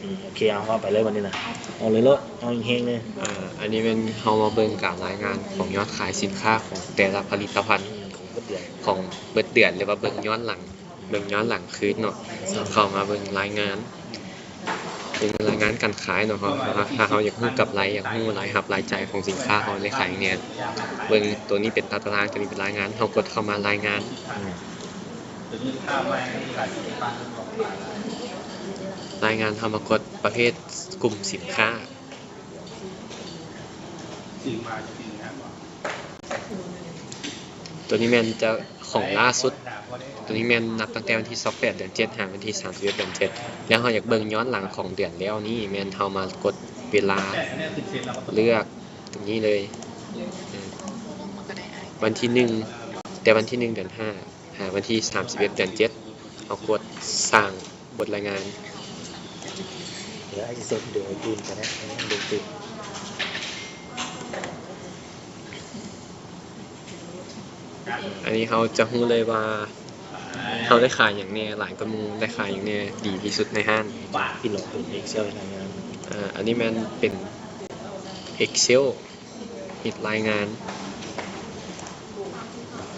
ອືມ ໂອເຄ ເອົາ ເອົາໄປເລີຍບັດນີ້ນະ ເອົາເລີຍໂລດ ເອົາແຮງໆເລີຍ. ອ່າ ອັນນີ້ແມ່ນເຮົາມາເບິ່ງການລາຍງານຂອງຍອດຂາຍສິນຄ້າຂອງແຕ່ລະຜະລິດຕະພັນ ອືມ ຂອງເບິດເດືອນ ຂອງເບິດເດືອນ ຫຼືວ່າເບິ່ງຍ້ອນຫຼັງ ເບິ່ງຍ້ອນຫຼັງຄືນເນາະ ເຂົ້າມາເບິ່ງລາຍງານ ເບິ່ງລາຍງານການຂາຍເນາະ. ເຮົາ ຖ້າເຮົາຢາກຮູ້ກຳໄລ ຢາກຮູ້ລາຍຮັບລາຍຈ່າຍຂອງສິນຄ້າເຮົາໄດ້ຂາຍຫຍັງແດ່ ເບິ່ງໂຕນີ້ເປັນຕາຕະລາງ ໂຕນີ້ເປັນລາຍງານ ເຮົາກົດເຂົ້າມາລາຍງານ ອືມ ລາຍງານ ເຮົາມາກົດປະເພດກຸ່ມສິນຄ້າ ໂຕນີ້ແມ່ນຈະ ຂອງລ່າສຸດ ໂຕນີ້ແມ່ນນັບຕັ້ງແຕ່ວັນທີຊາວແປດ ເດືອນເຈັດ ຫາວັນທີສາມສິບເອັດ ເດືອນເຈັດ ແລ້ວເຮົາຢາກເບິ່ງຍ້ອນຫຼັງຂອງເດືອນແລ້ວນີ້ ແມ່ນເຮົາມາກົດເວລາ ເລືອກຕົງນີ້ເລີຍ ເອີ ວັນທີໜຶ່ງ ແຕ່ວັນທີໜຶ່ງ ເດືອນຫ້າ ຫາວັນທີສາມສິບເອັດ ເດືອນເຈັດ ເຮົາກົດສ້າງບົດລາຍງານ. ດຽວອ້າຍຊິເຊັດວິດີໂອໃຫ້ຕື່ມກໍໄດ້ ໃຫ້ມັນເບິ່ງຕື່ມ. ອັນນີ້ເຮົາຈະຮູ້ເລີຍວ່າ ເຮົາໄດ້ຂາຍຫຍັງແດ່ ຫຼາຍກວ່າໝູ່ ໄດ້ຂາຍຫຍັງແດ່ ດີທີ່ສຸດໃນຮ້ານ. ພີ່ນ້ອງເປີດເອັກເຊວໃຫ້ລາຍງານ ເອີ ອັນນີ້ແມ່ນເປັນເອັກເຊວ ເຮັດລາຍງານ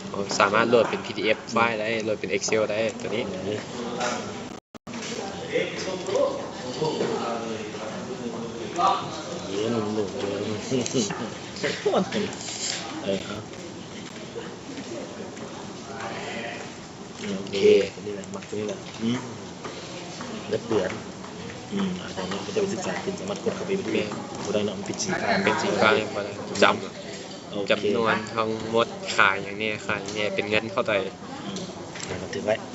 ເຮົາສາມາດໂຫຼດເປັນ ພີດີເອັຟ ໄຟລ໌ໄດ້ ໂຫຼດເປັນເອັກເຊວໄດ້ ໂຕນີ້. ເອີ ເອົາ ໂອເຄ ໂອເຄ ນີ້ແຫຼະ ມັກຕົວນີ້ແຫຼະ ອືມ ເດືອນ ອືມ ອາ ດຽວນີ້ເຂົາຈະໄປສຶກສາຂຶ້ນ ສາມາດກົດເຂົ້າໄປເບິ່ງ ແມ່ນ ບໍ່ໄດ້ເນາະ ມັນເປັນສີຟ້າ ເປັນສີຟ້າ ບໍ່ໄດ້ ຈຳ ໂອເຄ ຈຳນວນທັງໝົດ ຂາຍຫຍັງແດ່ ຂາຍຫຍັງແດ່ ເປັນເງິນເທົ່າໃດ ອືມ ບັນທຶກໄວ້.